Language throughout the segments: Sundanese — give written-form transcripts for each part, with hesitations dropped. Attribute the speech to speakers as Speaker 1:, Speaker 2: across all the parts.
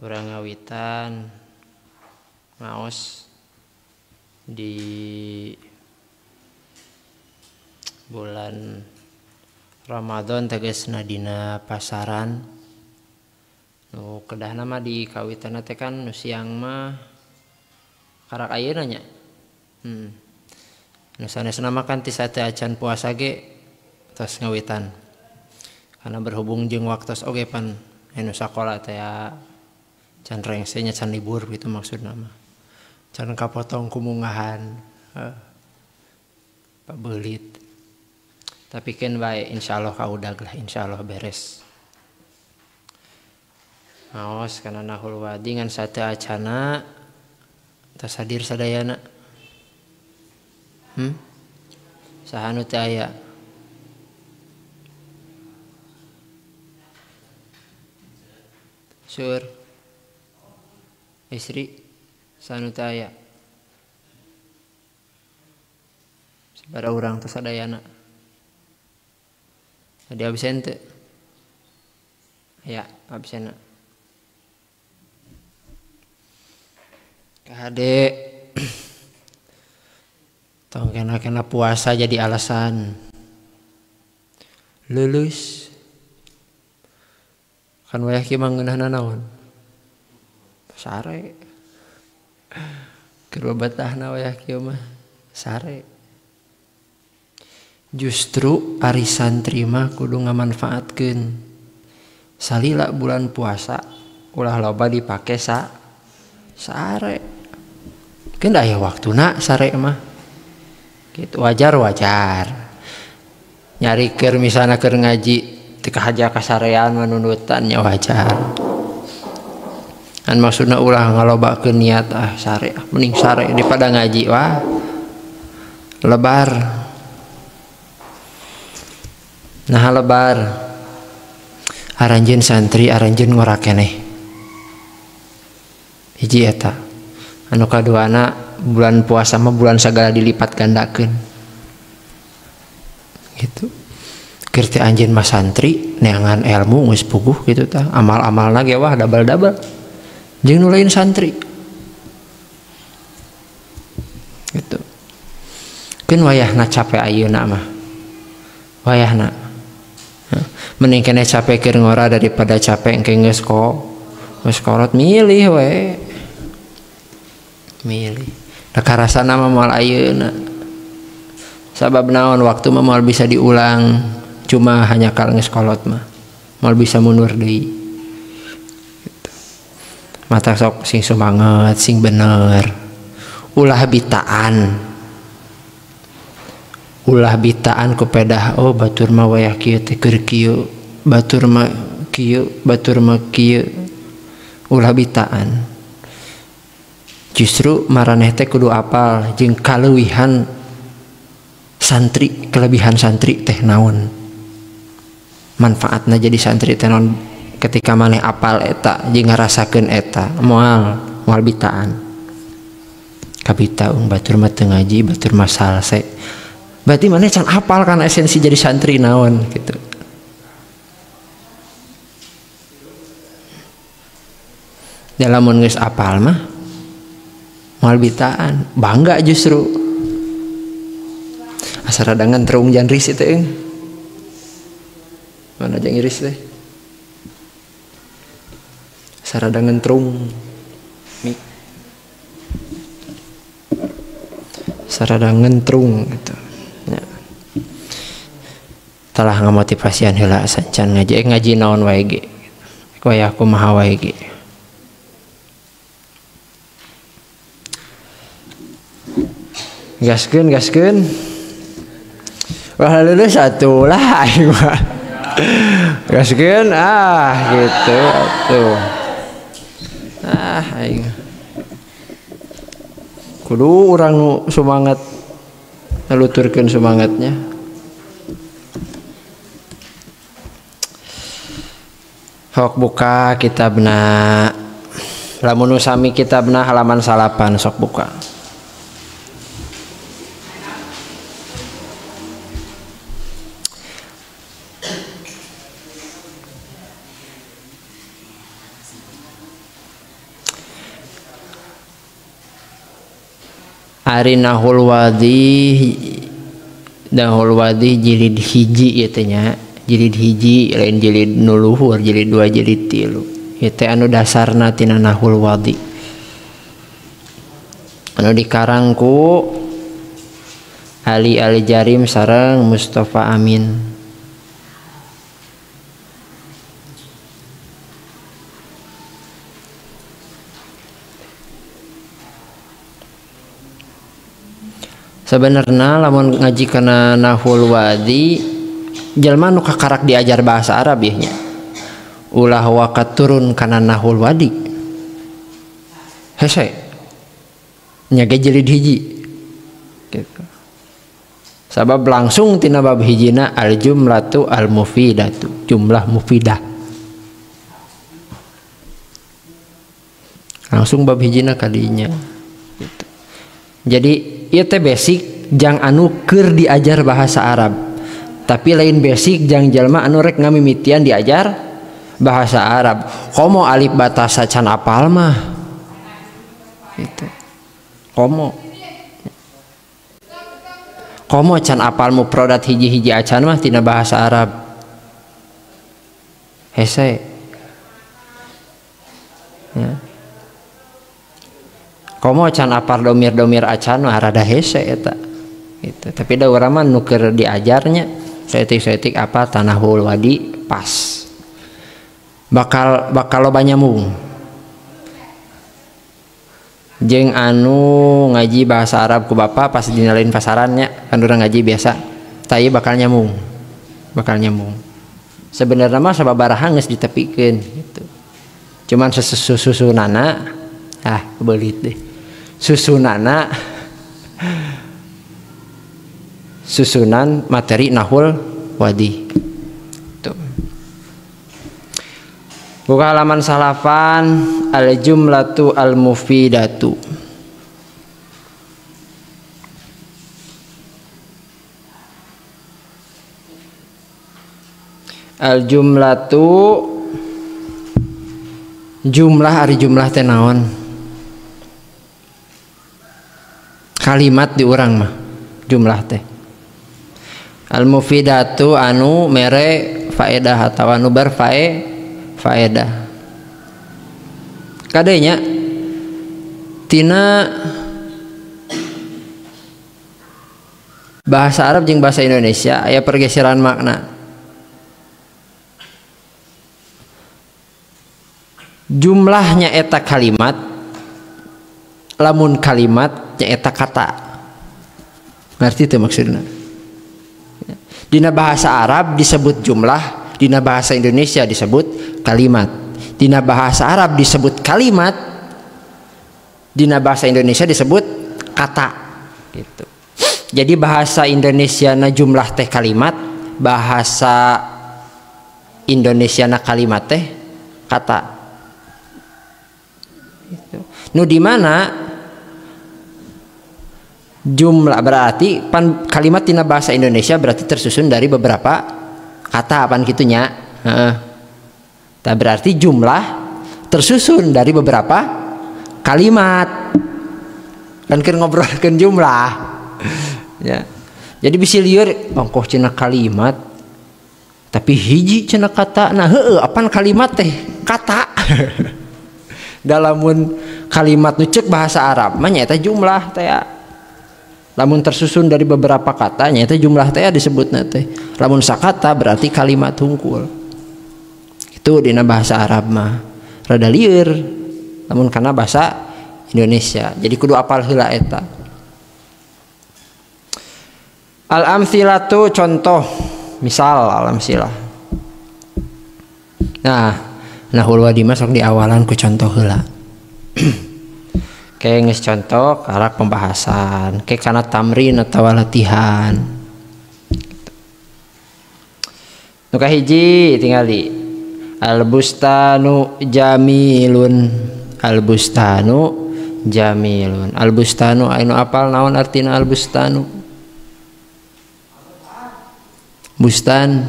Speaker 1: Urang ngawitan ngaos di bulan Ramadan tegasna dina pasaran. Nu kedahna mah di kawitanna teh kan nu siang mah karak ayeuna nya. Nu sanesna mah kan ti sateu acan puasa ge tos ngawitan. Karena berhubung jeung waktos oge pan anu sakola teh can rengse nya can libur gitu maksudna mah. Can kapotong kumungahan. Pabeulit. Tapi keun bae insyaallah kaudag lah, insyaallah beres. Ngaos kana Nahul Wadi ngan sateu acana tos hadir sadayana. Saha nu teu aya? Sur istri saha nu teu aya? Sabaraha urang teh sadayana? Tadi absen teu? Aya absenna. Kade tong kena-kena puasa jadi alasan lulus kan wayah kieu mah ngeunahna naon sare keur betahna wayah kieu mah sare. Justru ari santri mah kudu ngamanfaatkeun salila bulan puasa ulah loba dipake sare. Keun aya waktuna sare mah gitu, wajar-wajar nyari keur misalna keur ngaji teu kahaja kasarean manundutan nya wajar. Kan maksudna ulah ngalobakeun niat ah sare mending sare daripada ngaji wah lebar. Nah lebar aranjeun santri aranjeun ngora keneh hiji eta. Anu kaduana bulan puasa mah bulan sagala dilipat gandakeun gitu. Keur teh anjeun mah santri neangan ilmu geus puguh gitu tah, amal-amalna ge wah dabal-dabal jeung nu lain santri gitu. Keun wayahna capek ayeuna mah wayahna mending keneh capek keur ngora daripada capek engke geus geus kolot milih we. Milih. Da karasana mah moal ayeuna. Sabab naon waktu mah moal bisa diulang, cuma hanya kalau geus kolot mah moal bisa mundur deui. Gitu. Mata sok sing semangat, sing bener. Ulah bitaan. Ulah bitaan ku pedah oh batur mah wayah kieu teh keur kieu, batur mah kieu, batur mah kieu. Ulah bitaan. Justru maraneh teh kudu apal jeung kaleuwihan santri, kelebihan santri teh naon. Manfaatna jadi santri teh naon ketika maneh apal eta jeung ngarasakeun eta moal moal bitaan. Kabita ung batur mah teu ngaji, batur mah salse. Berarti maneh can apal kana esensi jadi santri naon gitu. Da lamun geus apal mah moal bitaan, bangga justru. Asa radangan terung janris itu euy. Mana jeung iris teh? Asa radangan terung. Mik. Asa radangan terung gitu. Ya. Telah ngamotivasian heula sancan ngaji, ngaji naon wae ge. Wayah kumaha wae ge. Gaskeun gaskeun. Wah lulus satu lah aing mah. Gaskeun ah gitu atuh. Ah aing. Kudu urang nu semangat ngaluturkeun semangatnya. Hok buka kitabna. Lamun nu sami kitabna halaman 9 sok buka. Ari Nahul Wadih, Nahul Wadih jilid hiji ieu teh nya, jilid hiji lain jilid nu luhur, jilid 2 jilid 3. Ieu teh anu dasarna tina Nahul Wadih. Anu dikarang ku Ali Al-Jarim sareng Mustafa Amin. Sebenarnya lamun ngaji kana Nahul Wadi jalma nu kakarak diajar bahasa Arab ieu nya. Ulah wakat turun kana Nahul Wadi. Hese. Nya ge jilid hiji. Gitu. Sabab langsung tina bab hijina al jumlatu al mufidatu, jumlah mufidah. Langsung bab hijina kadinya. Gitu. Jadi ieu teh basic jang anu keur diajar bahasa Arab. Tapi lain basic jang jalma anu rek ngamimitian diajar bahasa Arab. Komo alif batasa can apal mah. Gitu. Komo. Komo can apal mufradat hiji-hiji acan mah tina bahasa Arab. Hese. Ya. Komo can apal domir-domir acan mah rada hese eta. Gitu. Tapi da urang mah nu keur diajarnya saeutik-saeutik apa Tanahul Wadi pas. Bakal bakal loba nyambung. Jeung anu ngaji bahasa Arab ku bapak pas dina lain pasarannya kan urang ngaji biasa. Tah ieu bakal nyambung. Bakal nyambung. Sebenarnya mah sababaraha geus ditepikeun gitu. Cuman susunana ah beulit deh. Susunana susunan materi Nahul Wadi. Tuh. Buka halaman salapan al-jumlatu al-mufidatu. Al-jumlatu jumlah ari jumlah teh naon? Kalimat di urang mah jumlah teh. Al-mufidatu anu mere faedah atawa anu berfae faedah. Kadenya tina bahasa Arab jeung bahasa Indonesia aya pergeseran makna. Jumlahnya eta kalimat, lamun kalimat nyaeta kata. Ngerti teu maksudna? Dina bahasa Arab disebut jumlah, dina bahasa Indonesia disebut kalimat. Dina bahasa Arab disebut kalimat, dina bahasa Indonesia disebut kata. Gitu. Jadi bahasa Indonesia na jumlah teh kalimat, bahasa Indonesia na kalimat teh kata. Gitu. Nu di mana jumlah berarti pan kalimat tina bahasa Indonesia berarti tersusun dari beberapa kata apaan gitunya. Heeh. Tah berarti jumlah tersusun dari beberapa kalimat. Kan keur ngobrolkeun jumlah. Ya. Jadi bisi lieur ongkoh cenah kalimat tapi hiji cenah kata. Nah heueuh apaan kalimat teh kata. Dalamun kalimat nu ceuk bahasa Arab mah nyaeta jumlah teh. Lamun tersusun dari beberapa kata nyaeta jumlah teh disebutna teh. Lamun sakata berarti kalimat hungkul. Itu dina bahasa Arab mah rada lieur lamun kana bahasa Indonesia. Jadi kudu apal heula eta. Al-amthilatu contoh, misal al-amtsilah. Nah, Nahul Wadi mah sok diawalan ku contoh heula. Kayak geus contoh karak pembahasan, kayak kana tamrin atau latihan. Nu kahiji tingali al-bustanu jamilun, al-bustanu jamilun. Al-bustanu anu apal naon artina al-bustanu? Bustan.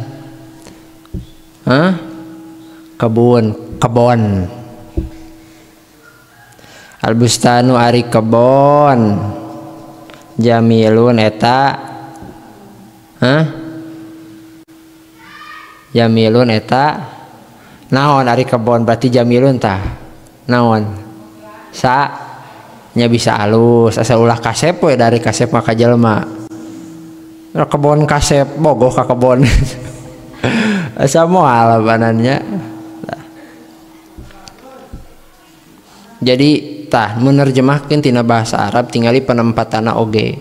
Speaker 1: Hah? Kebun, kebon. Al-bustanu ari kebon. Jamilun eta hah? Jamilun eta naon ari kebon berarti jamilun tah naon sa nya bisa alus asal ulah kasep we dari kasep mah ka jelema kebon kasep bogoh ka kebon asa moal banannya. Jadi tah menerjemahkeun tina bahasa Arab tingali penempatanna oge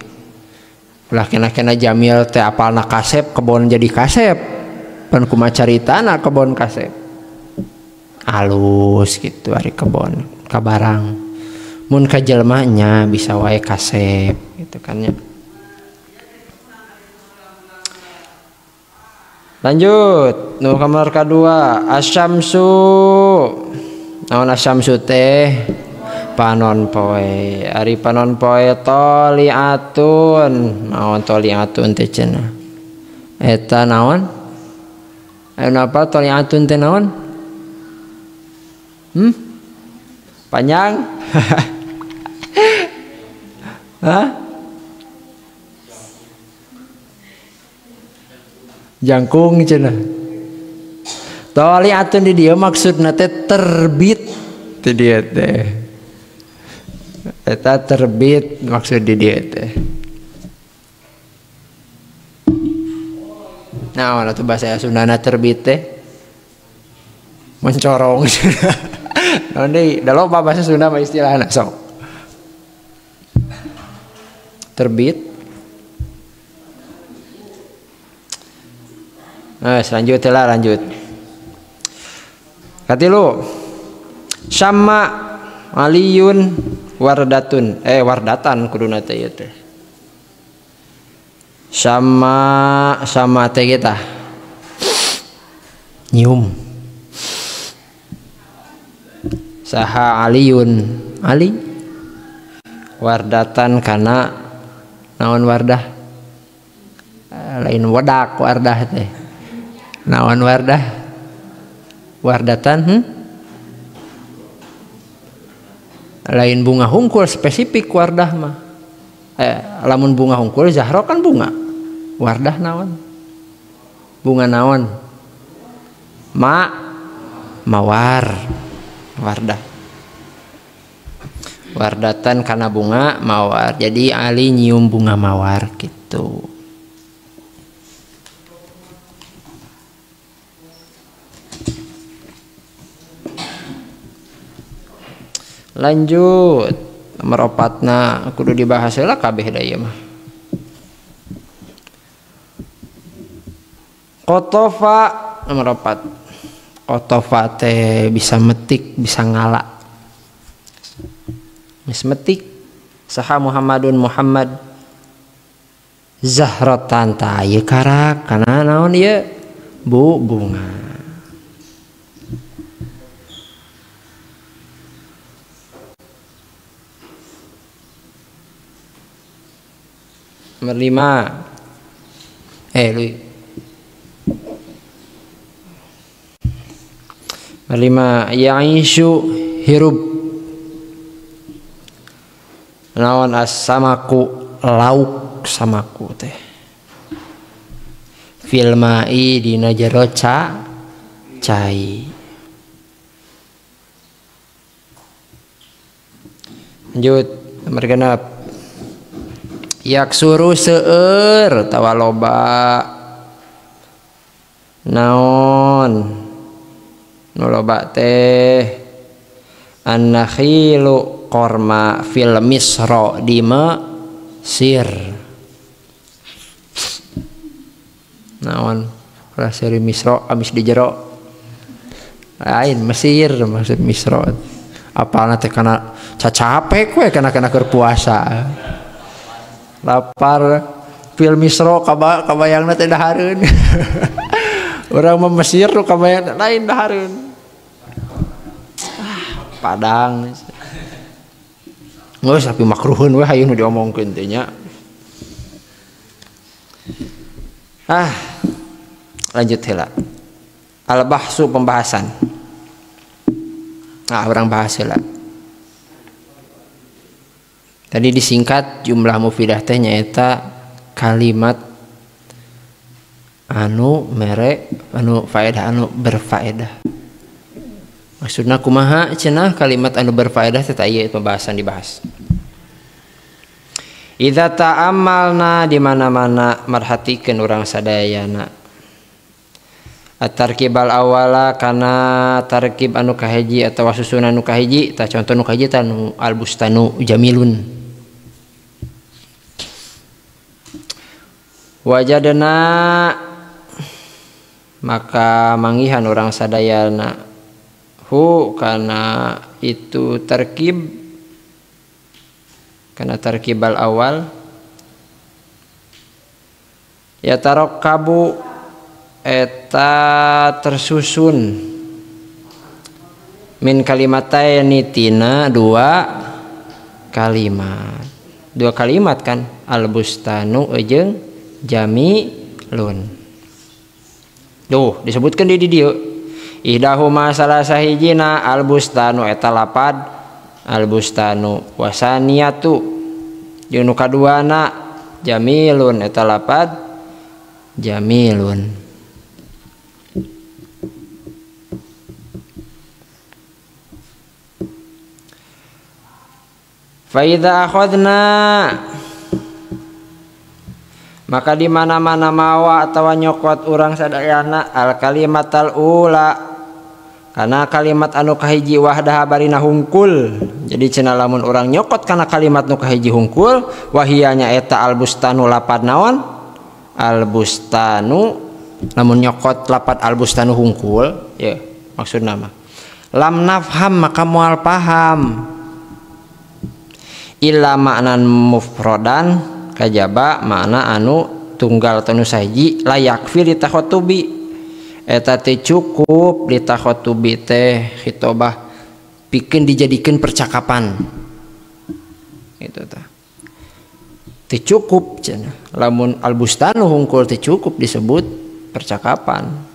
Speaker 1: ulah kena-kena jamil teh apalna kasep kebon jadi kasep pan kumaha caritana kebon kasep alus gitu ari kebon ka barang mun ka jelema nya bisa wae kasep gitu kan nya. Lanjut nu kamar kadua asyamsu naon asyamsu teh panon poe ari panon poe toliatun naon toliatun teh cenah eta naon aya napa toliatun teh naon panjang hah jangkung cenah toliatun di dieu maksudna teh terbit di dieu teh eta terbit maksud di dieu teh naon atuh bahasa Sundana terbit teh mencorong naon deui da loba bahasa Sunda mah istilahna sok terbit. Nah, selanjutnya lah lanjut. Katilu sama aliyun wardatun wardatan kuduna teh ieu teh. Sama sama teh kita nyium. Saha aliyun ali wardatan kana naon wardah lain wadak wardah teh naon wardah wardatan lain bunga hungkul spesifik wardah mah lamun bunga hungkul zahro kan bunga wardah naon bunga naon ma mawar wardah wardatan karena bunga mawar jadi Ali nyium bunga mawar gitu. Lanjut nomor 4 kudu dibahas heula kabeh da ieu mah. Qotofa nomor 4. Qotofa teh bisa metik, bisa ngala. Geus metik saha Muhammadun Muhammad zahratan ta ieu karak kana naon ieu bu bunga. Nomor 5 Nomor 5 ya'ishu hirup naon as-samaku lauk samaku teh fil ma'i dina jero cai. Lanjut nomor 6 yaksuru seueur tawa loba naon nu loba teh annakhilu korma fil misra di Mesir naon raseri misra amis di jero lain Mesir maksud misra apalna teh kana cacapek we kana keur puasa lapar fil misro kabayangna teh dahareun urang mah Mesir nu kabayang lain dahareun padang geus tapi makruhun we hayu nu diomongkeun teh nya. Lanjut heula al bahsu pembahasan. Nah urang bahas heula Tadi disingkat jumlah mufidah teh nyaeta kalimat anu mere anu faedah anu berfaedah. Maksudna kumaha cenah kalimat anu berfaedah teh ieu pembahasan dibahas. Idza ta'ammalna di mana-mana merhatikeun urang sadayana. At-tarkibal awala kana tarkib anu kahiji atawa susunan anu kahiji tah contoh nu kahiji tah nu albustanu jamilun. Wajadna maka manggihan urang sadayana hu kana itu tarkib kana tarkibal awal ya tarakkabu eta tersusun min kalimataini tina dua kalimat, dua kalimat kan albustanu jeung jamilun. Duh disebutkan di dieu ihdahuma salah sahijina albustanu eta lapad albustanu wasaniyatu jeung nu kaduana jamilun eta lapad jamilun. Fa idza akhadna maka di mana-mana mawa atawa nyokot urang sadayana al kalimatal ula kana kalimat anu kahiji wahdaha barina hungkul. Jadi cenah lamun urang nyokot kana kalimat nu kahiji hungkul wahiyanya eta albustanu lapad naon albustanu lamun nyokot lapad albustanu hungkul ya maksudna mah lam nafham maka moal paham illa maknan mufrodan kajaba makna anu tunggal atau nu sahiji layak fi litakhotubi eta teh cukup litakhotubi teh khitobah pikeun dijadikeun percakapan gitu tah teh cukup cenah lamun albustanu hungkul teh cukup disebut percakapan.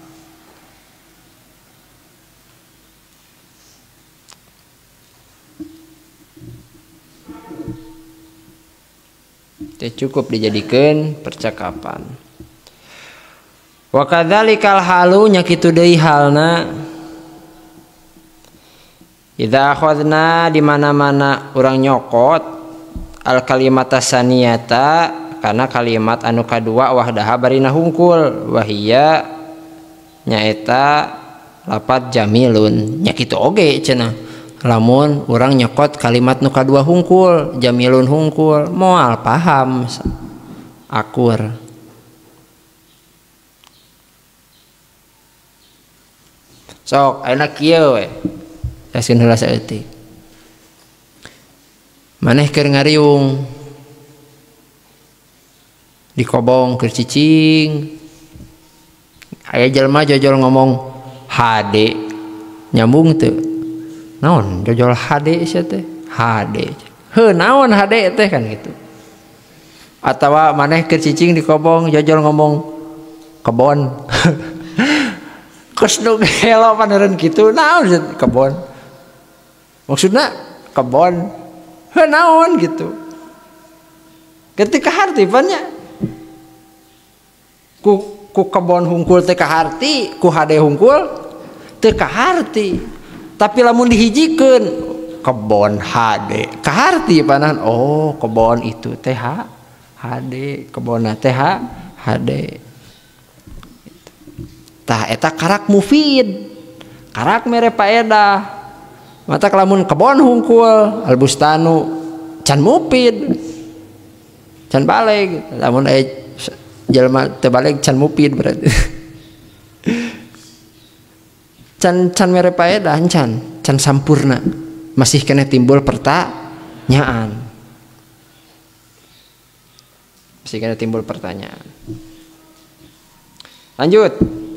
Speaker 1: Teh cukup dijadikan percakapan. Wa kadzalikal halu nya kitu deui halna idza akhadna di mana-mana urang nyokot al kalimata saniyata kana kalimat anu kadua wahdaha barina hungkul wahiya nyaeta lapad jamilun nya kitu oge cenah lamun urang nyokot kalimat nu kadua hungkul jamilun hungkul moal paham akur. Sok ayeuna kieu we jaskeun heula saeutik maneh keur ngariung di kobong keur cicing aya jelema jojol ngomong HD nyambung teu naon jojol HD sia teh HD heuh naon HD teh kan gitu. Atawa maneh keur cicing di kobong jojol ngomong kebon kos nu gelo paneureun kitu naon kebon maksudna kebon heuh naon gitu ketika harti pan nya ku kebon hungkul teh kaharti ku HD hungkul teu kaharti. Tapi lamun dihijikeun kebon HD kaharti panan oh kebon itu teh HD kebonna teh HD tah eta karak mufid karak mere paedah mata lamun kebon hungkul albustanu can mufid can baleg lamun aya jelema teu baleg can mufid berarti can can mere paedah can can sampurna masih kena timbul pertanyaan masih kena timbul pertanyaan. Lanjut.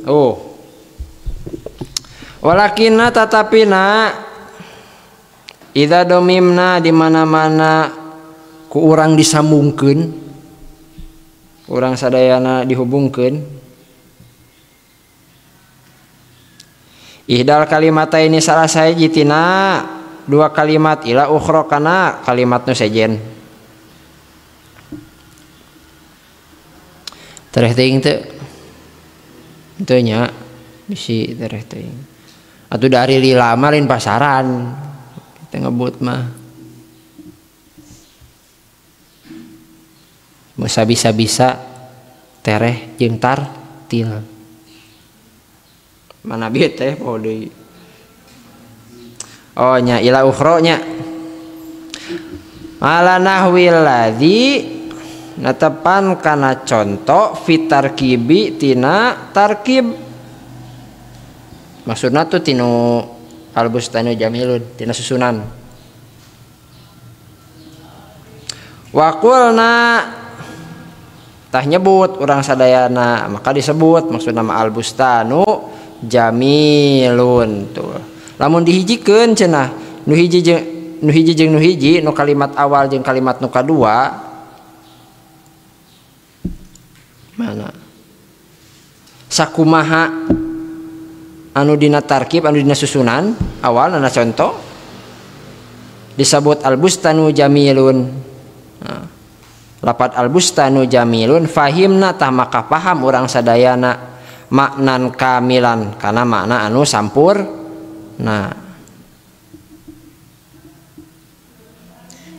Speaker 1: Oh walakinna tatapina idza domimna di mana-mana ku urang disambungkeun urang sadayana dihubungkeun ihdal kalimata ini salah sahiji tina dua kalimat ila ukhra kana kalimat nu sejen. Tereh teuing teu? Teu nya bisi tereh teuing. Atuh dari lila mah lain pasaran. Kita ngebut mah. Musa bisa-bisa tereh jeung tartil. Mana bieu teh poho deui. Oh nya ila ukhra nya. Ala nahwil ladzi natepan kana conto fitarkibi tina tarkib. Maksudna tuh tinu albustanu jamilun tina susunan. Wa qulna tah nyebut urang sadayana maka disebut maksudna mah albustanu jamilun tuh. Lamun dihijikeun cenah nu hiji jeung nu hiji jeung nu hiji nu kalimat awal jeung kalimat nu kadua mana sakumaha anu dina tarkib anu dina susunan awal nana contoh disebut albustanu jamilun. Nah, lapat albustanu jamilun fahimna tah maka paham urang sadayana maknan kamilan karena makna anu sampur. Nah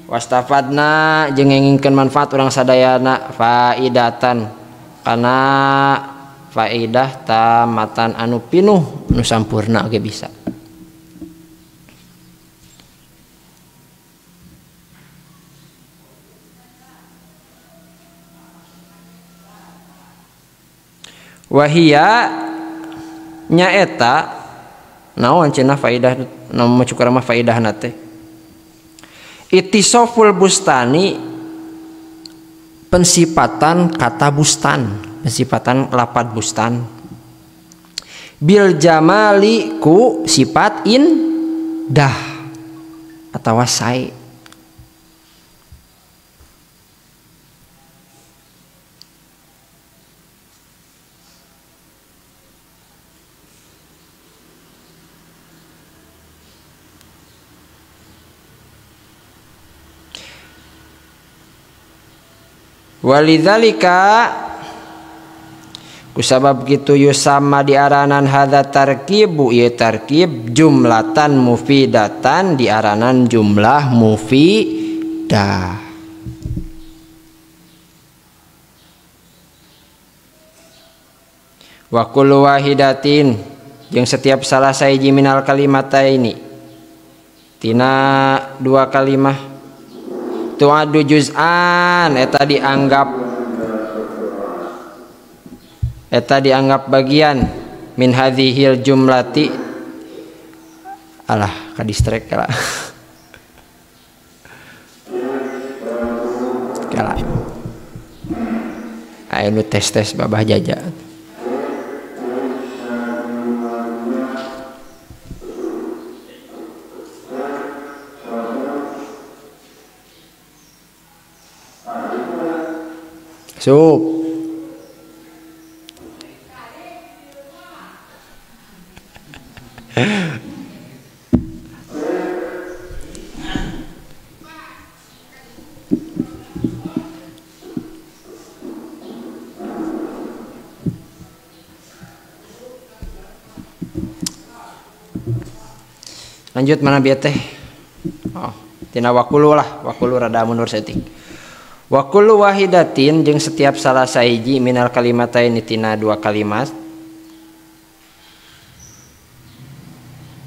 Speaker 1: wastafadna jeung ngengingkeun manfaat urang sadayana faidatan kana faidah tamatan anu pinuh nu sampurna oge bisa. Wahia nyaeta naon cenah faidah naon cukur mah faidahna teh ittisaful bustani pensipatan kata bustan, pensipatan lapad bustan bil jamali ku sifat indah atawa sae. Walidzalika kusabab kitu yusama diaranan hadza tarkibu ieu tarkib jumlatan mufidatan diaranan jumlah mufidah. Wa kullu wahidatin jeung setiap salah sahiji minal kalimataini tina dua kalimah tu'addu juz'an eta dianggap bagian min hadhil jumlati. Alah kadistrek kala kala ayo nu tes-tes babah jaja. Sup. Lanjut mana bieu teh? Oh, tina wakulu lah, wakulu rada mundur saeutik. Wa kullu wahidatin jeung setiap salah sahiji minal kalimataini tina dua kalimat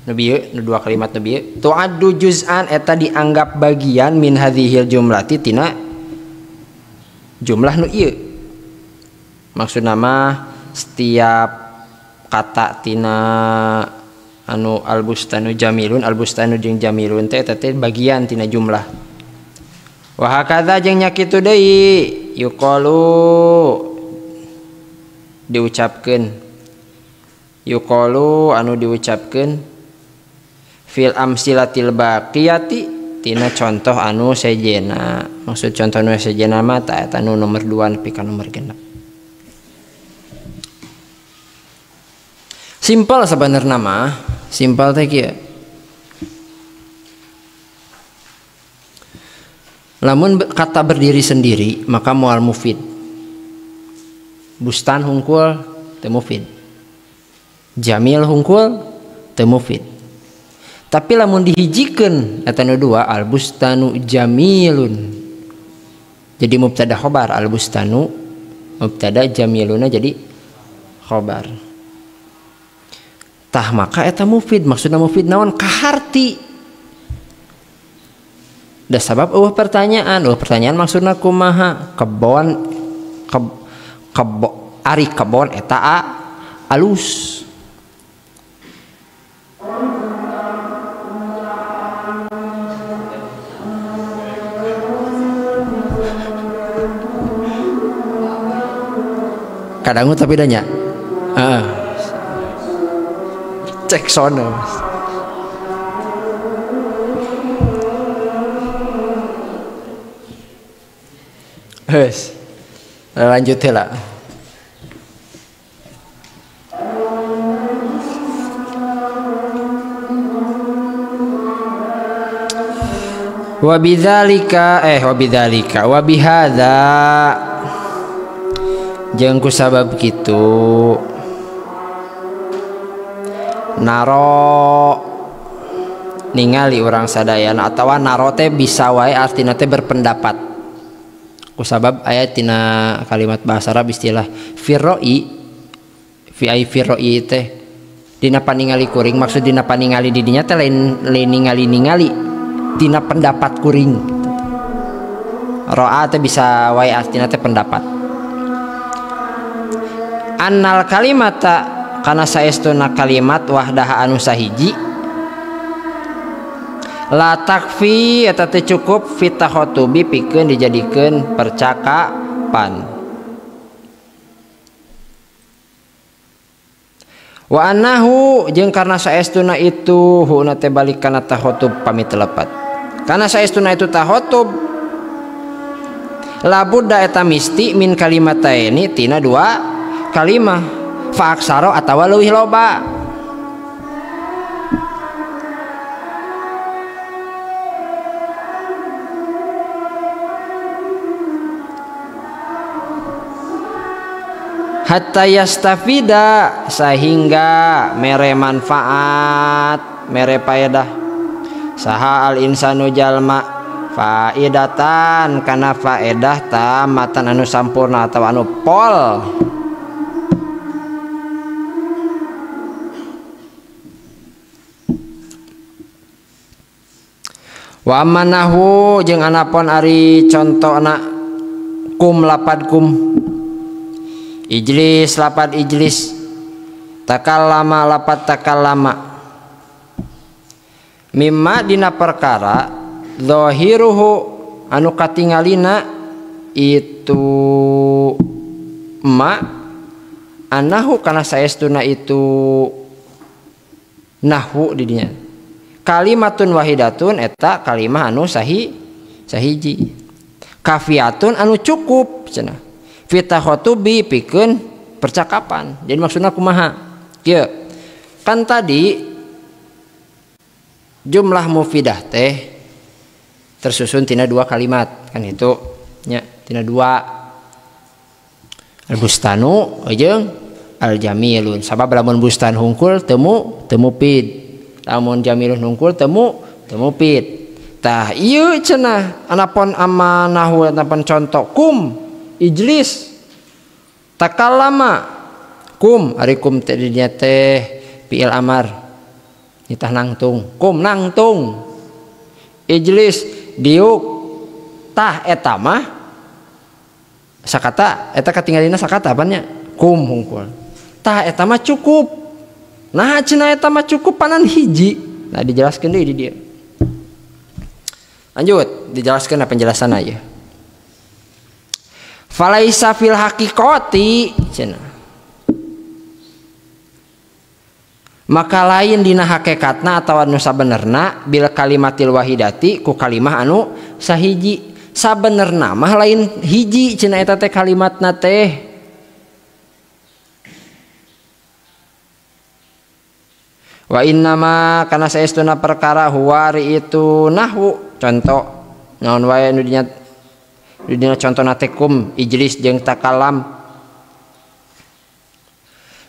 Speaker 1: nu bieu, nu dua kalimat nu bieu tu'addu juz'an eta dianggap bagian min hadhil jumlati tina jumlah nu ieu. Maksudna mah setiap kata tina anu albustanu jamilun, albustanu jeung jamilun teh eta teh bagian tina jumlah. Wa hakadza jeung nya kitu deui yuqalu diucapkeun, yuqalu anu diucapkeun fil amsilatil baqiyati tina contoh anu sejena. Maksud contoh anu sejena mah ta eta nu nomor 2 nepi ka nomor 6. Simpel sebenarnya mah, simpel teh kieu. Lamun kata berdiri sendiri maka mual mufid. Bustan hungkul teu mufid. Jamil hungkul teu mufid. Tapi lamun dihijikeun eta nu dua al bustanu jamilun. Jadi mubtada khobar al bustanu mubtada jamiluna jadi khobar. Tah maka eta mufid, maksudna mufid naon kaharti. Da sabab eueuh pertanyaan maksudna kumaha? Kebon ari kebon eta alus. Kadangu tapi danya. Cek sono. Wes. Lanjut heula. Wa bidzalika wa bihadza jeung ku sabab kitu naro ningali urang sadayana atawa naro teh bisa wae artina teh berpendapat. Ku sabab aya tina kalimat bahasa Arab istilah firroi fi ai firroi teh dina paningali kuring, maksud dina paningali di dinya teh lain ningali-ningali tina pendapat kuring. Roa teh bisa wae artina teh pendapat. Annal kalimata kana saestuna kalimat wahdaha anu sahiji la takfi eta teu cukup fi takhotubi pikeun dijadikeun percakapan. Wa annahu jeung karna saestuna itu huna teh balik kana takhotub pamit lepat. Karena saestuna itu takhotub labudda eta misti min kalimataini tina dua kalimah fa aksaro atawa leuwih loba. Hatta yastafida sehingga mere manfaat mere faedah saha al insanu jalma faidatan kana faedah tamatan anu sampurna atawa anu pol. Wa manahu jeung anapon ari contona kum lapad kum ijlis lapad ijlis takallama lapad takallama mimma dina perkara zahiruhu anu katingalina itu ma anahu kana saestuna itu nahwu di dinya kalimatun wahidatun eta kalimah anu sahiji kafiatun anu cukup cenah fi takhotubi pikeun percakapan. Jadi maksudna kumaha kieu kan tadi jumlah mufidah teh tersusun tina dua kalimat kan itu nya tina dua al bustanu jeung al jamilun. Sabab lamun bustan hungkul temu mufid, lamun jamilun hungkul temu mufid. Tah ieu cenah anapon amanahu anapon contoh kum ijlis takallama kum ari kum teh dinya teh fiil amar nitah nangtung kum nangtung ijlis diuk. Tah eta mah sakata eta katinggalina sakata apanya kum hungkul. Tah eta mah cukup. Nah cenah eta mah cukup panan hiji. Nah dijelaskeun deui di dieu. Lanjut dijelaskeun penjelasan aja. Falaisa fil haqiqati cenah maka lain dina hakikatna atawa nu sabenerna bil kalimatil wahidati ku kalimah anu sahiji. Sabenerna mah lain hiji cenah eta teh kalimatna teh. Wa innama kana saestuna perkara huwari itu nahwu contoh naon wae nu dina contona teh kum ijlis jeung takalam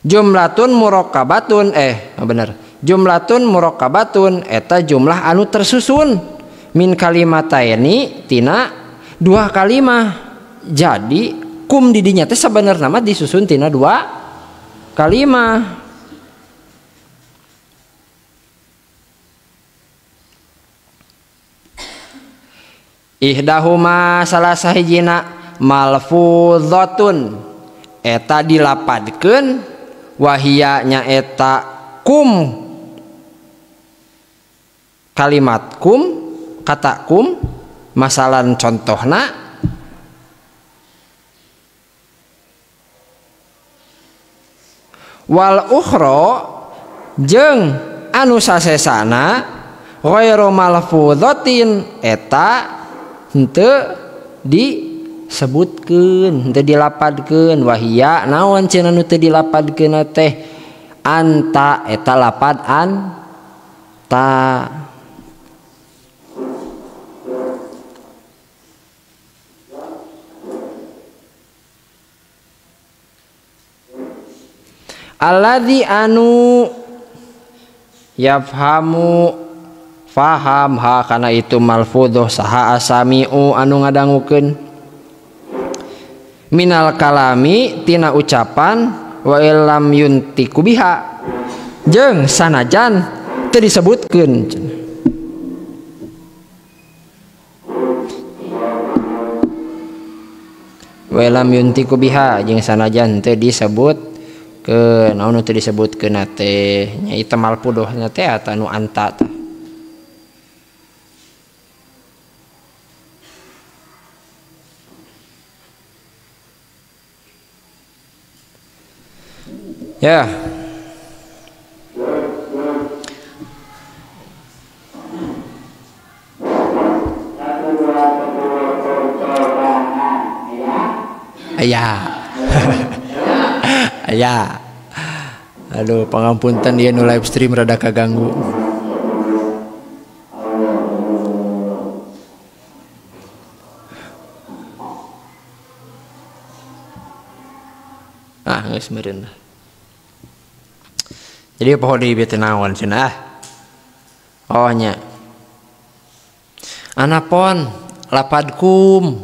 Speaker 1: Jumlatun murakkabatun bener. Jumlatun murakkabatun eta jumlah anu tersusun min kalimataini tina dua kalimah. Jadi kum didinya teh sabenerna mah disusun tina dua kalimah. Ihdahuma salah sahijina malfuzatun eta dilapadkeun wahia nyaeta kum kalimat kum kata kum masalan contohna wal ukhra jeung anu sasesana ghairu malfudzatin eta henteu disebutkeun henteu dilapadkeun wahia naon cenah nu teu dilapadkeun teh anta eta lapad anta. Alladzi anu yafhamu faham ha kana itu malfudhuh saha asami'u anu ngadangukeun minal kalami tina ucapan wa illam yuntiku biha jeung sanajan teu disebutkeun. Wa illam yuntiku biha jeung sanajan teu disebut ke naon nu teu disebutkeun teh nya ieu malfudhuhna teh eta nu anta tah. Ya. Aya. Aya. Aduh, pangampunten ieu nu live stream rada kaganggu. Ah, geus meureun lah. Jadi poho deui bete naon cenah. Oh nya. Anapon lapad kum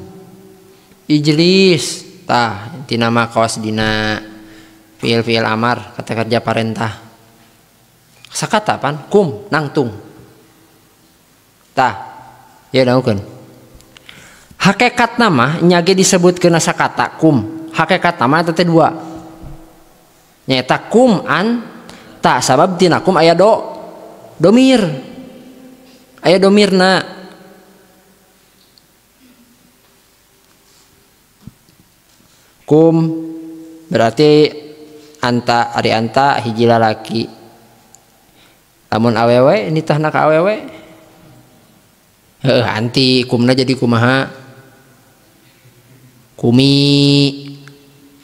Speaker 1: ijlis tah tina mah kawas dina fiil-fiil amar kata kerja parentah. Sakata pan kum nangtung. Tah ya dangukeun. Hakekat nama nya ge disebutkeun sakata kum. Hakekat nama eta teh dua. Nyaeta kum an ta sabab tina kum aya do domir. Aya domirna. Kum berarti anta ari anta hiji lalaki. Lamun awewe nitahna ka awewe heuh anti kumna jadi kumaha? Kumi.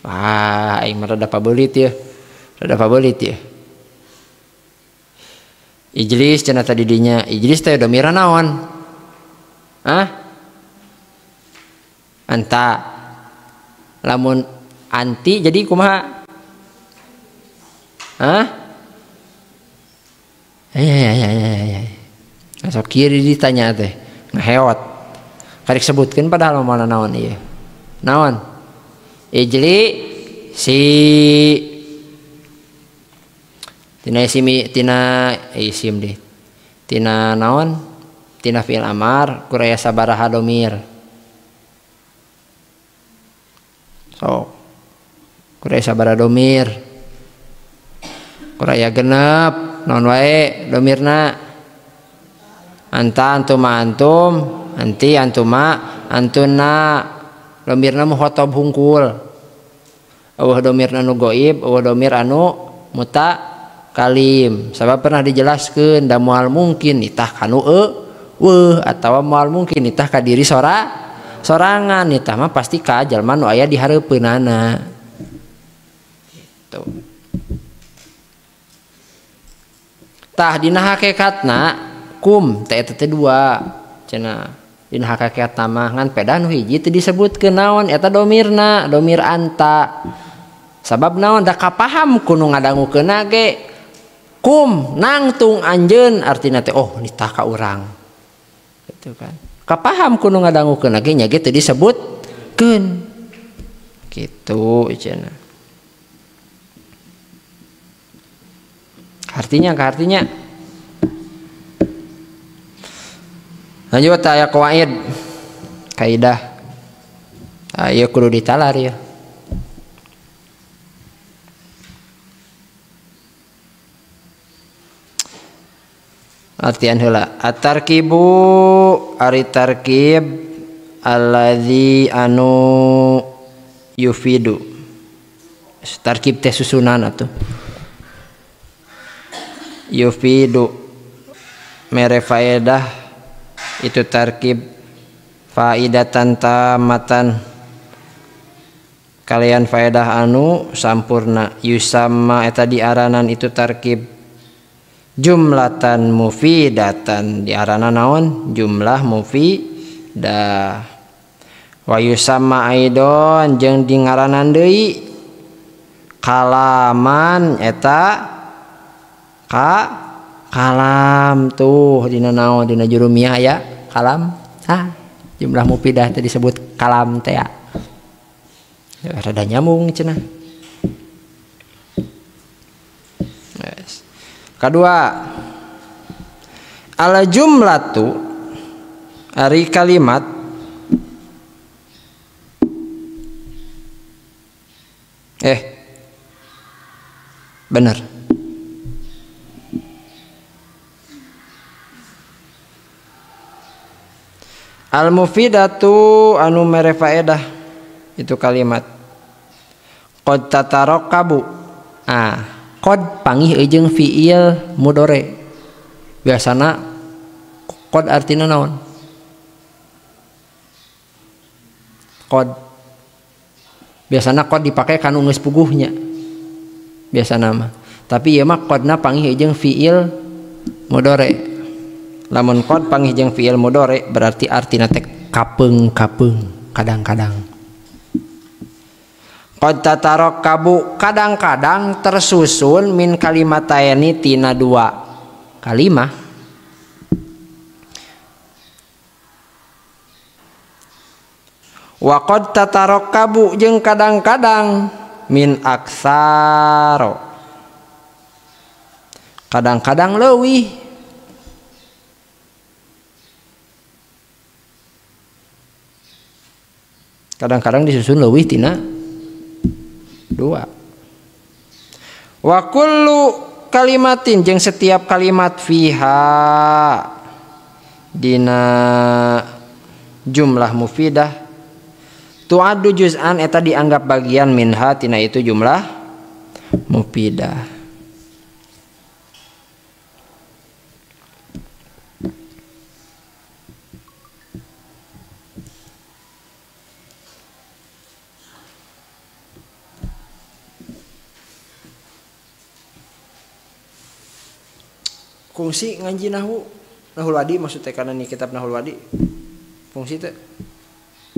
Speaker 1: Wah, aing mah rada pabeulit yeuh. Rada pabeulit yeuh. Ijlis cenah tadi dinya. Ijlis teh domira naon? Hah? Anta. Lamun anti jadi kumaha? Hah? Ya. Sok kiri ditanya teh, ngeheot. Karek sebutkeun padahal mana naon ieu. Naon? Ijli si tina isimi tina isim deh. Tina naon? Tina fi'il amar kuraya sabaraha domir. So kuraya sabaraha domir. Kuraya genep naon wae domirna. Anta antuma antum, anti antuma antuna. Domirna muhotob hungkul. Eueuh domirna nu goib, eueuh domir anu muta kalim. Sabab pernah dijelaskeun da moal mungkin nitah kanu eueuh atawa moal mungkin nitah ka diri sorangan, nitah mah pasti ka jalma nu aya di hareupeunana. Gitu. Tah dina hakikatna kum teh eta teh dua cenah. Dina hakikatna mah ngan peda nu hiji teu disebutkeun naon eta domirna, domir anta. Sabab naon da kapaham ku nu ngadangukeunna ge kum nangtung anjeun artina teh oh nitah ka urang. Gitu kan. Kapaham ku nu ngadangukeunna ge nya ge teu disebutkeun. Gitu cenah. Artinya ka artinya. Lanjut aya qawaid kaidah. Ieu kudu ditalar ya. Artian heula at-tarkibu ari tarkib allazi anu yufidu. Tarkib teh susunan atuh. Yufidu mere faedah itu tarkib faidatan tamatan kalian faedah anu sampurna yusama eta diaranan itu tarkib jumlatan mufidatan diarana naon jumlah mufidah wa yusama aidon jeung di ngaranan deui kalaman eta ka kalam tuh dina naon dina jurumiyah aya kalam ah jumlah mufidah teh disebut kalam teh ya rada nyambung cenah. Yes. Kedua al jumlatu ari kalimat bener al mufidatu anu mere faedah itu kalimat qad tatarakabu ah qad pangih jeung fiil mudore biasana qad artina naon qad biasana qad dipake kanu geus puguhnya biasana mah tapi ieu mah qadna pangih jeung fiil mudore lamun qad pangih jeung fiil mudore berarti artina teh kapeung-kapeung kadang-kadang qad tatarakabu kadang-kadang tersusun min kalimataini tina dua kalimah wa qad tatarakabu jeung kadang-kadang min aksaro kadang-kadang leuwih kadang-kadang disusun leuwih tina dua wa kullu kalimatin jeung setiap kalimat fiha dina jumlah mufidah tu'addu juz'an eta dianggap bagian minha tina itu jumlah mufidah. Fungsi ngaji nahwu nahul wadi maksudnya karena ini kitab nahul wadi fungsi teh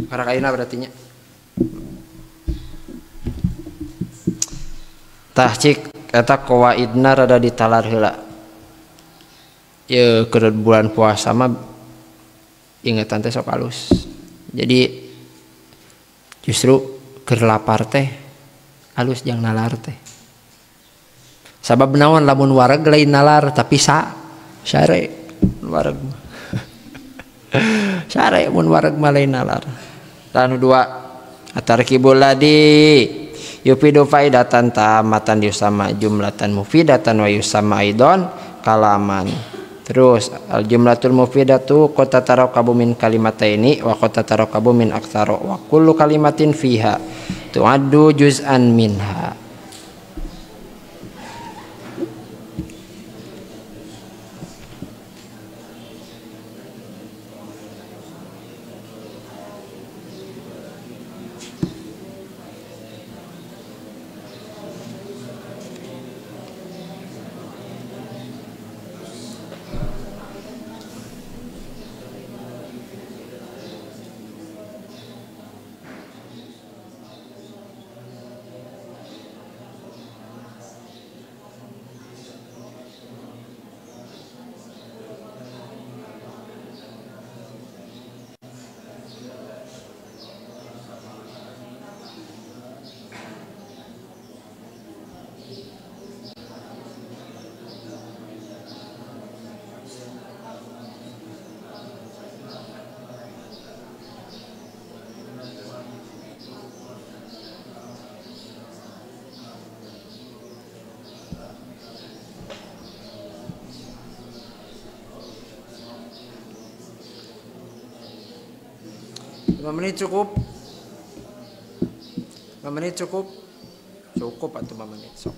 Speaker 1: karakaina berarti nya tah cik eta qawaidna rada ditalar heula ye keur bulan puasa mah ingetan teh sok alus jadi justru keur lapar teh alus jang nalar teh sabab naon lamun wareg lain nalar tapi sare wareg sare mun wareg mah lain nalar. Tanu dua atarkibul ladzi yufidu faidatan tamatan yusama jumlatan mufidatan wa yusama aidon kalaman. Terus al jumlatul mufidatu qad tatarakabu min kalimataini wa qad tatarakabu min aktsara wa kullu kalimatin fiha tu'addu juz'an minha. 5 menit cukup? 5 menit cukup? Cukup atau 5 menit sok.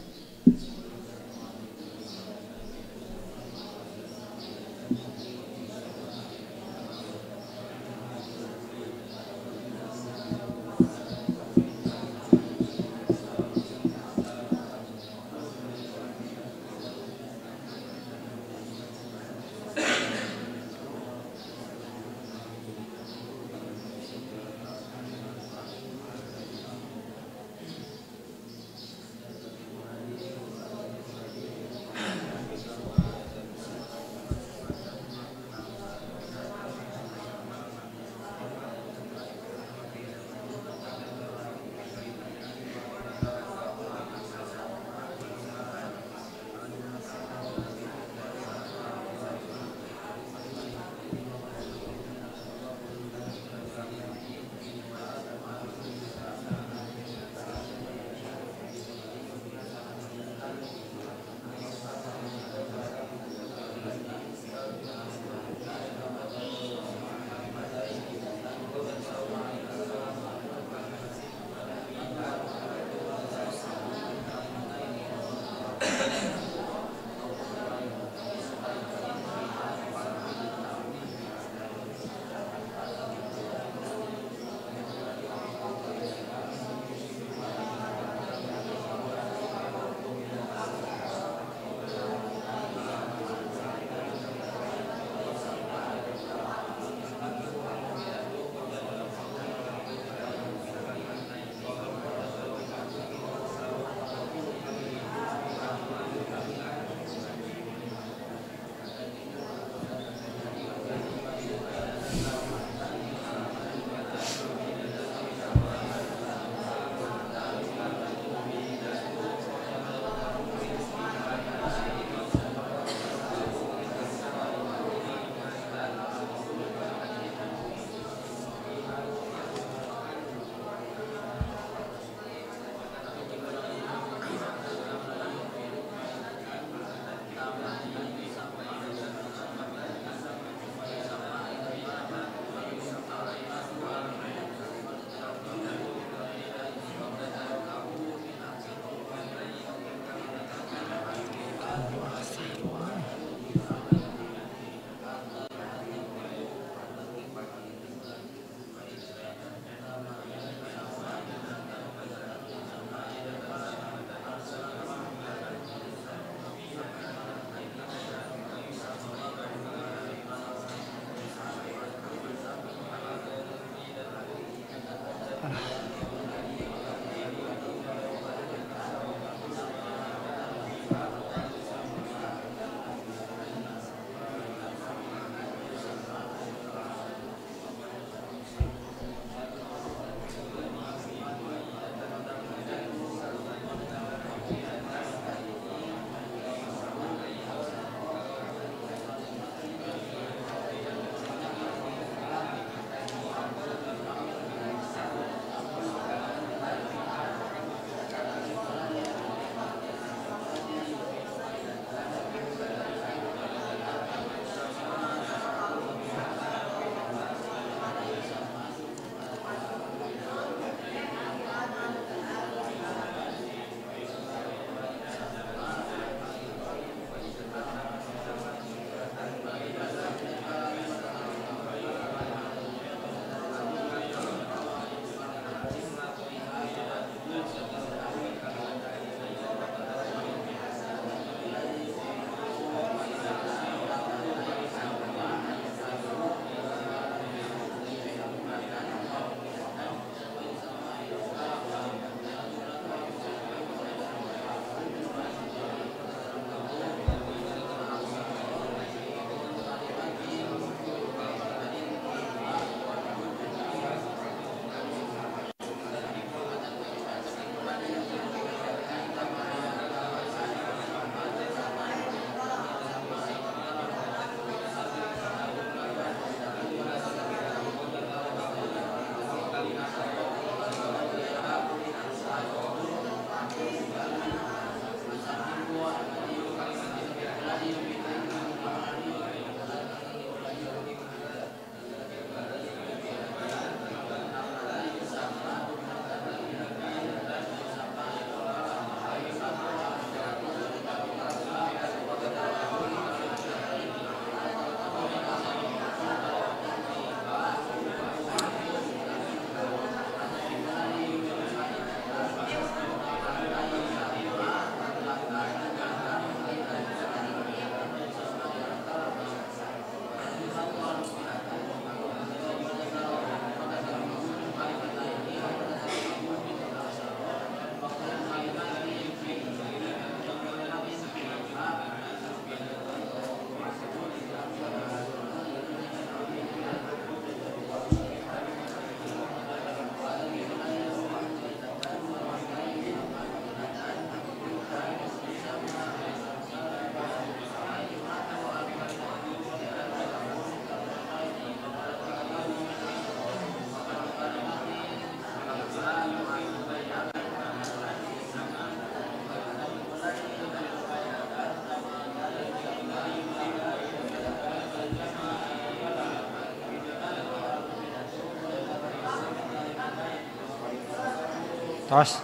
Speaker 1: Tos.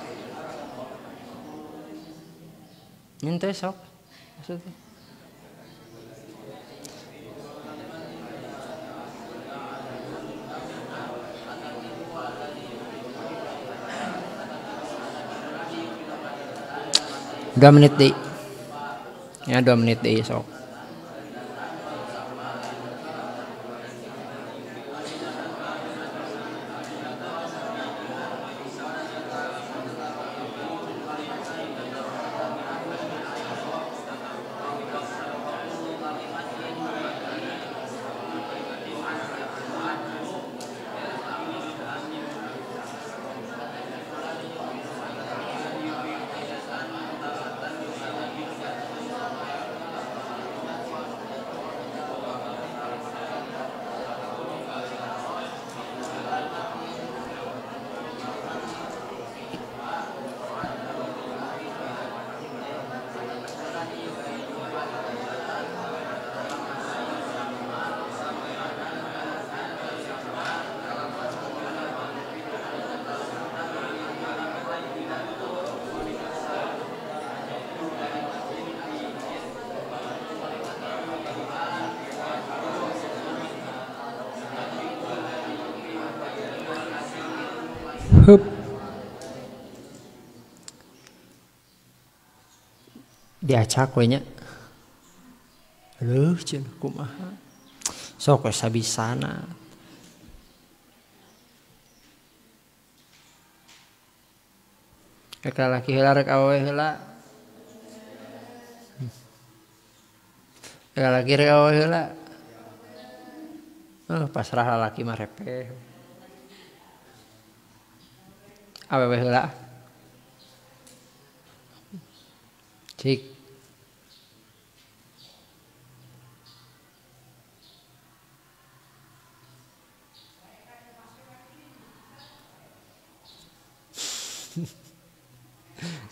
Speaker 1: Nyente sok maksudnya. Dua menit deh. Ya 2 menit deh sok. Hup. Diacak we nya. Aduh cenah kumaha. Sok we sabisana. Rek lalaki heula rek awewe heula. Rek lalaki rek awewe heula. Oh, pasrah lalaki mah repeh. Awewe heula. Cik.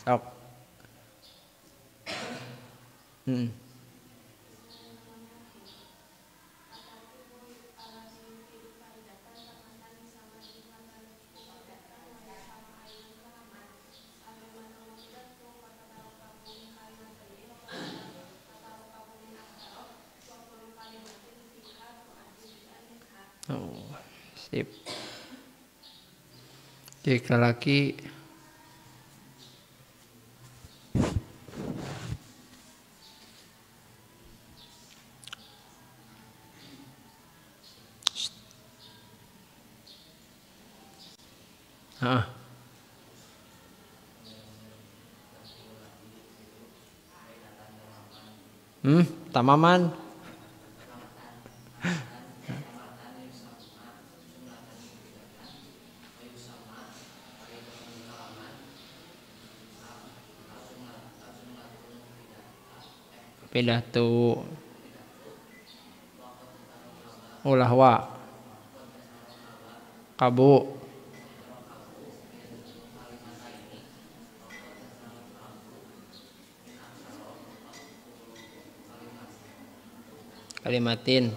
Speaker 1: Sok. Oh, sip. Jadi laki tamaman. Pidato ulah wa kabu kalimatin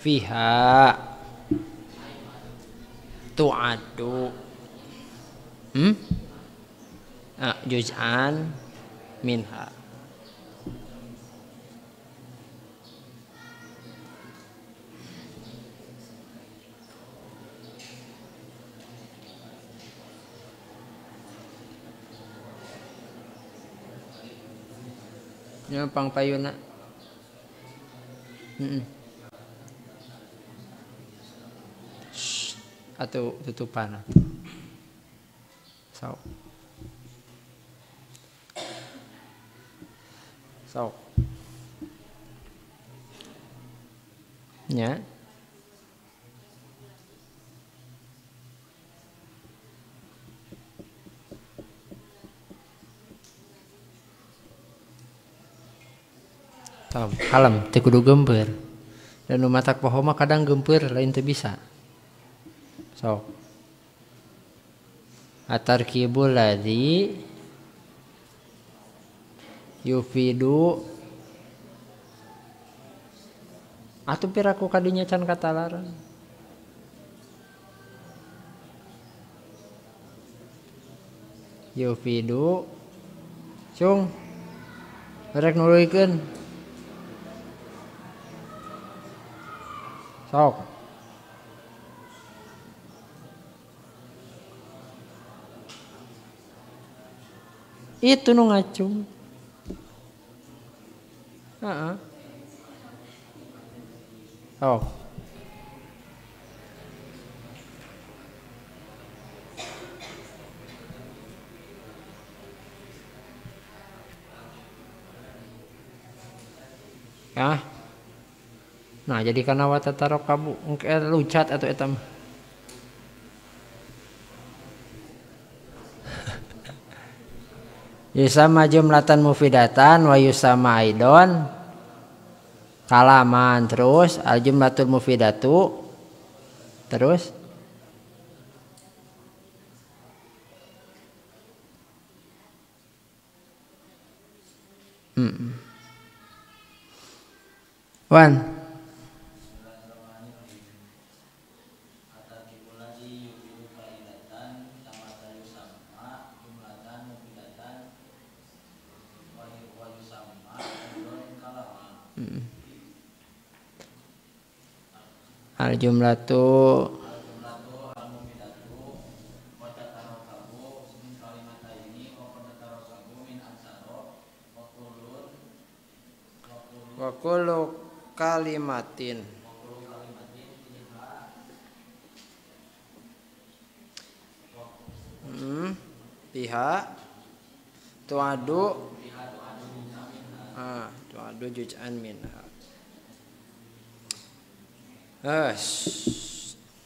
Speaker 1: fiha tu'addu juz'an minha. Nya pangpayuna. Atau tutupan. Sok. Sok. Nya. Kalem teu kudu geumpeur. Dan nu matak poho mah kadang geumpeur lain teu bisa. Sok. Atarkibul ladzi yufidu atuh piraku kadinya can katalaran. Yufidu cung rek nuluykeun sok itu nu ngacung. Heeh. Oh. Ya. Nah, jadi karena wa tatarakabu engke luncat atau eta mah. Yusama jumlatan mufidatan wa yusama aidon kalaman, terus al jumlatul mufidatu terus Wan al jumlatu wa kullu kalimatin biha tu'adu tu'adu juz'an minha.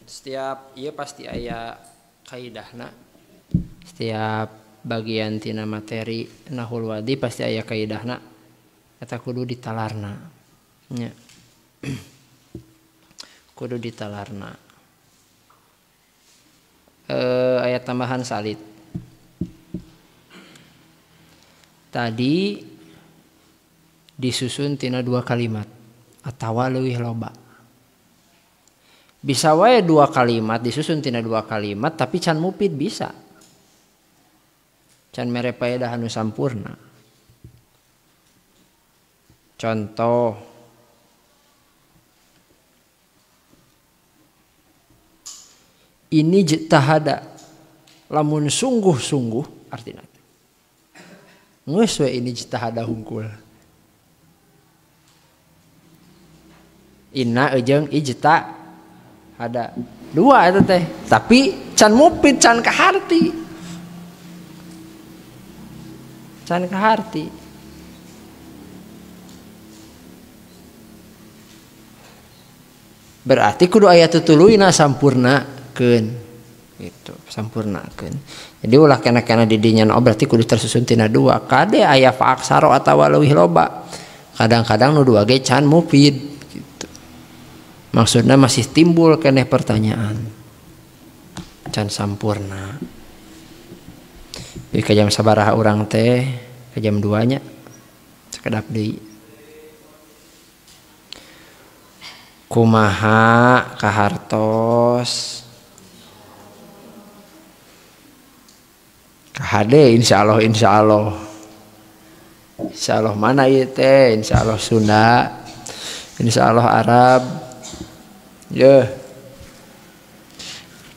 Speaker 1: Setiap iya pasti aya kaidahna. Setiap bagian tina materi nahul wadi pasti aya kaidahna. Eta kudu ditalarna. Nya. Kudu ditalarna. Aya tambahan salit. Tadi disusun tina dua kalimat atawa leuwih loba. Bisa wae dua kalimat disusun tina dua kalimat tapi can mupid bisa. Can mere paedah anu sampurna. Contoh ini jtahada lamun sungguh-sungguh artina geus we ini jtahada hungkul. Inna jeung ijta ada dua itu teh tapi can mupid can kaharti can kaharti berarti kudu aya tutuluyna sampurnakeun gitu sampurnakeun. Jadi ulah kena-kena didinya oh berarti kudu tersusun tina dua kade aya faaksaro atawa leuwih loba kadang-kadang nu dua ge can mupid. Maksudnya masih timbul keneh pertanyaan can sampurna. Jadi ke jam sabaraha urang teh ke jam 2 nya sakedap deui. Kumaha kahartos kahade insyaallah insyaallah insyaallah mana ieu teh insyaallah Sunda insyaallah Arab. Yeuh.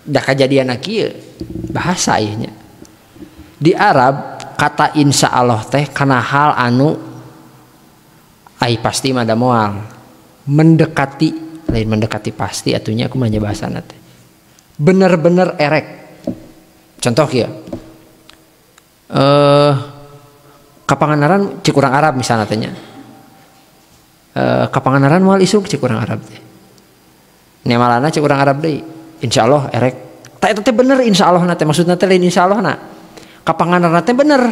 Speaker 1: Da kajadian kieu bahasa ieu nya. Di Arab kata insyaallah teh kana hal anu ai pasti mah da moal. Mendekati lain mendekati pasti atunya aku mah nya bahasana teh. Bener-bener erek. Contoh kieu. Ka Pangandaran cik urang Arab misalna teh nya. Ka Pangandaran moal isuk cik urang Arab teh. Nemalana cek urang Arab deui insyaallah erek ta eta teh bener insyaallah na teh maksudna teh lain insyaallah na ka Pangandaran teh bener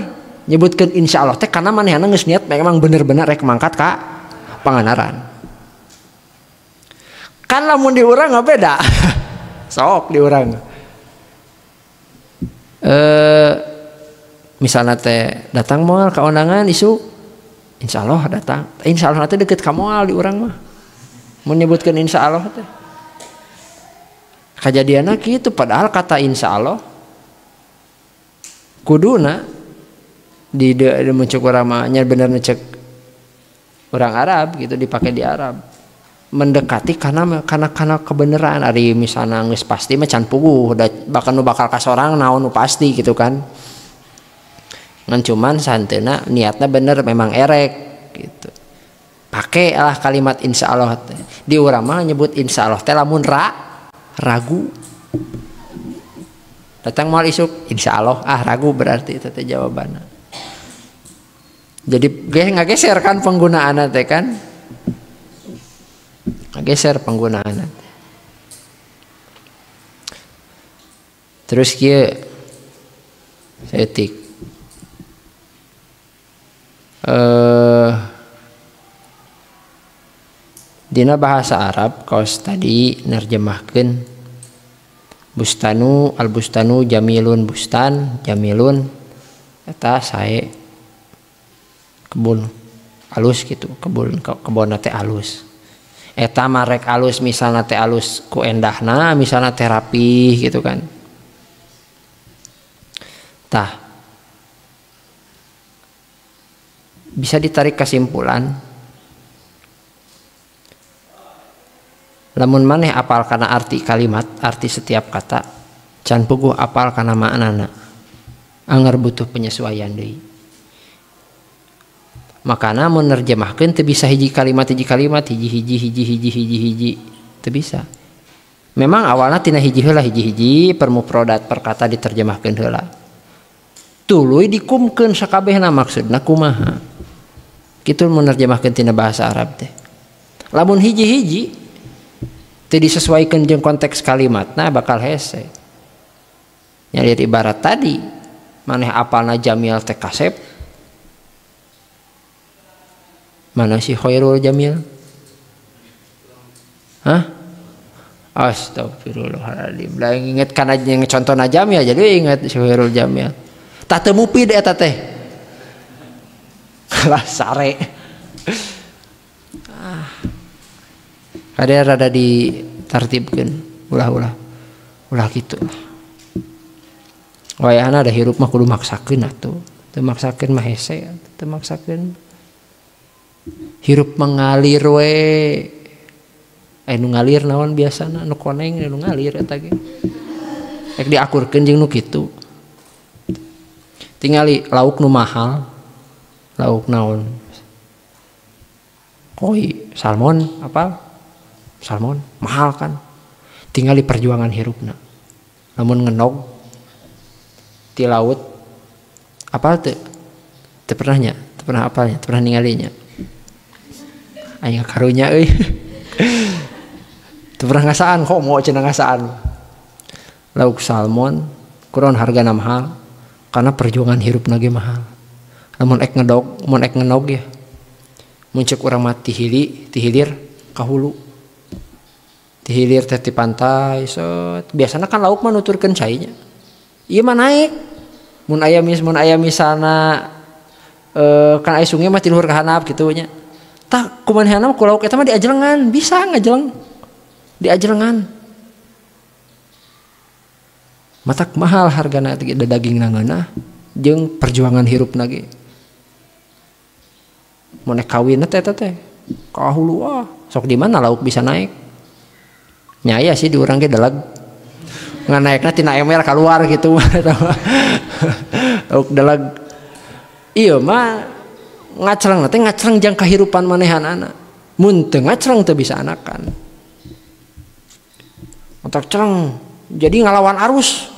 Speaker 1: nyebutkeun insyaallah teh karena manehna geus niat memang bener-bener rek mangkat ka Pangandaran kan lamun di urang mah beda sok di urang misalna teh datang moal ka undangan isuk insyaallah datang insyaallah teh deket ka moal di urang mah mun nyebutkeun insyaallah teh kejadiannya gitu padahal kata insya Allah Kuduna di muncul urang mah nya bener cek orang Arab gitu dipakai di Arab. Mendekati karena kebenaran ari misalna geus pasti mah can puguh bahkan nu bakal kasorang naon nu pasti gitu kan. Ngan cuman santeuna niatna bener memang erek gitu. Pake lah kalimat insyaallah teh. Di urang mah nyebut insyaallah teh lamun ragu. Datang moal isuk insyaallah ah ragu berarti itu teh jawabanna. Jadi ngageser kan penggunaanna teh kan. Geser penggunaan. Terus kieu saeutik. Dina bahasa Arab kaos tadi nerjemahkeun bustanu al bustanu jamilun bustan jamilun eta sae kebun alus gitu, kebun teh alus. Eta marek alus misalna teh alus ku endahna misalna teh rapih gitu kan. Tah bisa ditarik kesimpulan lamun maneh apal kana arti kalimat arti setiap kata can puguh apal kana maknana anger butuh penyesuaian deui. Makana mun nerjemahkeun teu bisa hiji kalimat hiji hiji hiji hiji hiji hiji teu bisa. Memang awalna tina hiji heula hiji-hiji permuprodat perkata diterjemahkeun heula. Tuluy dikumkeun sakabehna maksudna kumaha. Kitu mun nerjemahkeun tina bahasa Arab teh. Lamun hiji-hiji teu disesuaikeun jeung konteks kalimatna bakal hese. Nya ibarat tadi maneh apalna jamil teh kasep. Mana si Khairul Jamil? Hah? Astagfirullahaladzim. Lah inget kana jeung contona Jamil jadi inget si Khairul Jamil. Tah teu mupid eta teh. Lah sare. Ah. Kade rada ditartibkeun ulah-ulah. Ulah kitu. Wayahna da hirup mah kudu maksakeun atuh. Teu maksakeun mah hese, teu maksakeun. Hirup mengalir we. Nu ngalir naon biasana nu koneng nu ngalir eta ge. Rek diakurkeun jeung nu kitu. Tingali lauk nu mahal. Lauk naon? Koi, salmon apa? Salmon mahal kan. Tingali perjuangan hirupna. Lamun ngenog ti laut apal teu? Teu pernah nya, teu pernah apalnya, teu pernah ningalinya. Aing karunya euy. Teu pernah ngasaan kok mau cenah ngasaan. Lauk salmon kurang hargana mahal karena perjuangan hirupna ge mahal. Lamun ek ngedog, mun ek ngenog ya. Mun ceuk urang mah ti hilir ka hulu. Ti hilir teh ti pantai set. Biasana kan lauk mah nuturkeun cai nya. Ieu mah naik. Mun aya misalna kan aya sungai mah ti luhur ka handap kitu nya. Tah kumanehna ku lauk eta mah diajelengan, bisa ngajeleng. Diajelengan. Matak mahal hargana teh dagingna ngeunah jeung perjuangan hirupna ge. Mun ek kawin teh eta teh ka hulu ah, sok di mana lauk bisa naik? Nya aya sih di urang ge deleg. Ngan naekna tina emel kaluar gitu. Lauk deleg. Ieu mah ngacreng teh ngacreng jang kahirupan manehanana. Mun teu ngacreng teu bisa anakan. Otak creng jadi ngalawan arus.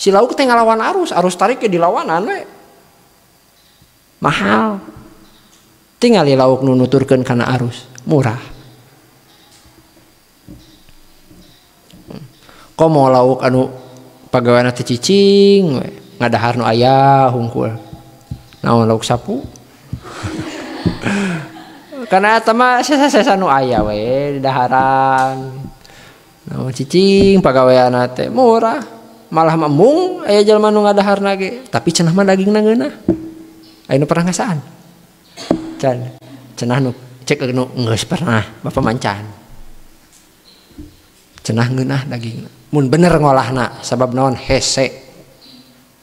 Speaker 1: Si lauk teh ngalawan arus, arus tarik ke dilawanan we. Mahal. Tingali lauk nu nuturkeun kana arus, murah. Komo lauk anu pagaweana teh cicing we, ngadahar nu aya hungkul. Naon lauk sapu? Karena eta mah sesa-sesa nu aya we daharan. Naon cicing pagaweana teh murah. Malah mah mung aya jelema nu ngadaharna ge, tapi cenah mah dagingna ngeunah. Aya nu pernah ngasaan? Can. Cenah nu cek nu geus pernah, bapak mancan. Cenah ngeunah dagingna. Mun bener ngolahna sabab naon hese.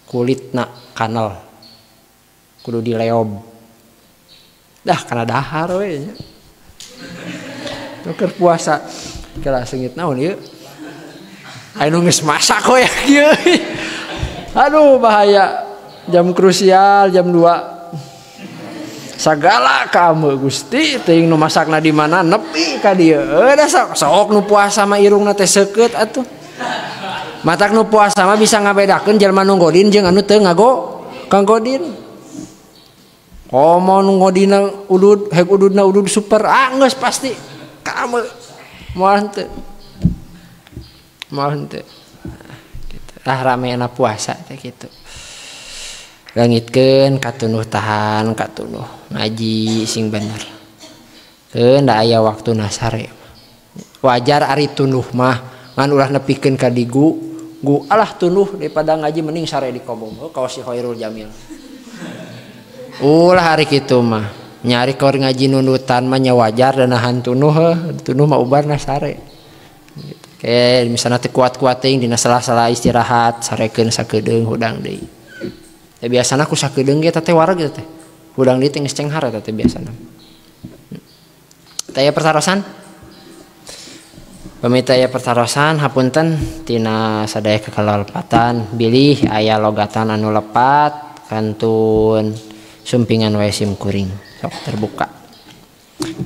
Speaker 1: Kulitna kanal kudu dileob. Dah kana dahar we nya. Keur puasa kela seungit naon ieu? Aya nu geus masak we kieu. Aduh bahaya. Jam krusial jam 2. Sagala kamu Gusti teuing nu masakna di mana nepi ka dieu. Da sok nu puasa mah irungna teh seukeut atuh. Matak nu puasa mah bisa ngabedakeun jalma nu godin jeung anu teu ngagodin. Komo nu ngodina udud, hek ududna udud super, ah geus pasti kamu moal henteu. Moal henteu. Gitu. Tah ramena puasa teh kitu. Leungitkeun katunuh tahan katunuh ngaji sing bener. Keun da aya waktuna sare. Wajar ari tunuh mah ngan ulah nepikeun ka digu gu alah tunuh daripada ngaji mending sare di kobong. Kawas si Khairul Jamil. Ulah hari kitu mah. Nyari keur ngaji nundutan mah nya wajar dan nahan tunuh heuh, tunuh mah ubarna sare. Gitu. Kayak misalna teu kuat-kuat teuing dina sela-sela istirahat sarekeun sakedeung hudang deui. Ya biasana ku sakedeung ge teh wareg teh. Hudang deui teh geus cenghar eta teh biasana. Teh aya pertarosan? Pamit aya pertarosan hapunten tina sadaya kekelepatan bilih aya logatan anu lepat kantun sumpingan wae sim kuring sok terbuka.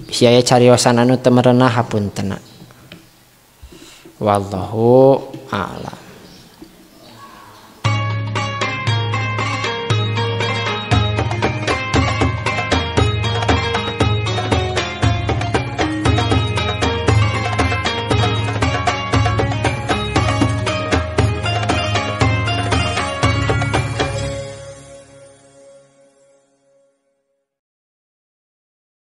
Speaker 1: Bisi aya cariosan anu teu merenah hapuntenna. Wallahu a'lam.